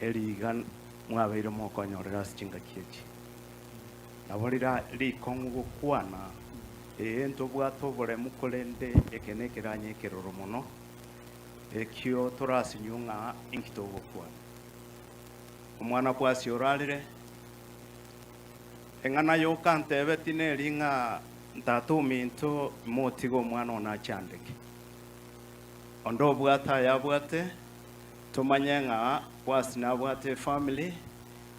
Eriga mwabeire mokonyorera ase chingaki echi, nabo rira rikong'u gokwana, Ee, ntobwate oboremu, korende eke nekeranya ekeroro mono, ekio torasinywe ng'a inki togokwana. Omwana bw'Asia orarire, eng'ana yoka ntebetie neri ng'a tata ominto imotige omwana one achandeke. Onde obwate ayabwate, Tomanye ng'a Boasi nabwate efamiri,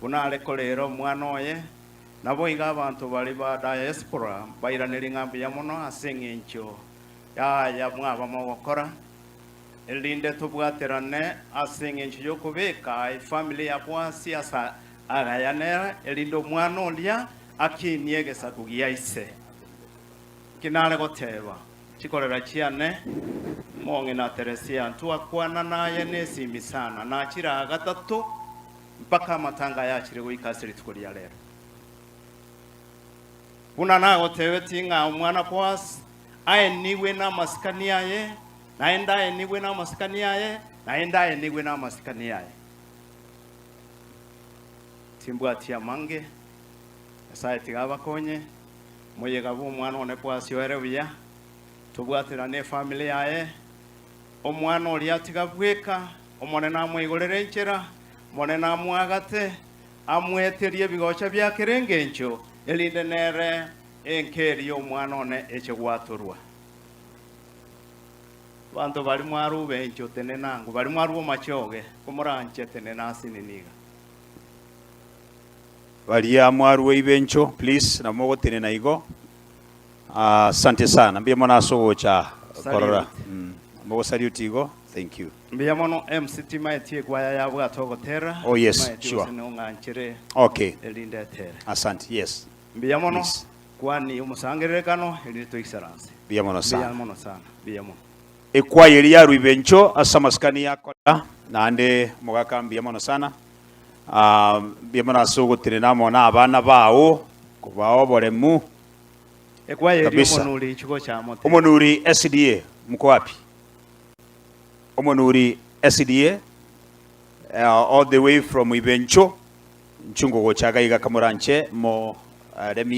buna are koreera omwana oye, naboigo abanto baria ba diaspora bairanerie ng'a mbuya mono ase engencho y'aya mwaba mogokora, erinde tobwaterane ase engencho y'okobeka efamiri ya Boasi ase agaya nere, erinde omwana oria akinie egesaku gia ise. Nki nare goteba? Chikorera chiane, Mong'ina Teresia, ntwakwana naye nesimi sana, nachire aa gatato, mpaka amatanga aya achire goika ase rituko ria rero. Buna nagotebetie ng'a omwana Boaz aenigwe namasikani aye, naende aenigwe namasikani aye, naende aenigwe namasikani aye. Timbwati amange, Nyasae tiga abakonye. Moyega bw'omwana one Boasi oere buya, tobwaterane efamiri yaye. Omwana oria atiga bweka, Omonene amoigorere enchera, Omonene amoagate, amweterie ebigocha bia kera engencho, erinde nere enka eria y'omwana one eche gwatorwa. Abanto baria mwarube inche tenena ango, baria mwarube omachoge, komoranche tenena asinini iga. Baria mwarua ibencho please nabo mogotenena igo. Asante sana mbuya mono ase ogocha korora. Salute. Mogo salute igo thank you. Mbuya mono MC timaeti ekwaya yabwate ogotera Oh yes, timaeti sure. gose nong'anchere Okay. erinde etere. Asante yes. Mbuya mono Please. kwani omosangererekano erinde toisaranse. Mbuya mono Mbuya sana. mono sana. Mbuya mono. Ekwaya eria yarua ibencho ase amasikani yakora naende omogaka mbuya mono sana. Ah, mbuya mono ase ogotenena amo na abana bao, kobaa oboremu. Ekwaya eria Kabisa. omonuri chigocha amo te. Omonuri SDA mko wapi? Omonuri SDA eh, all the way from Ibencho nchungo gocha iga iga kamoranche mo uh, remi.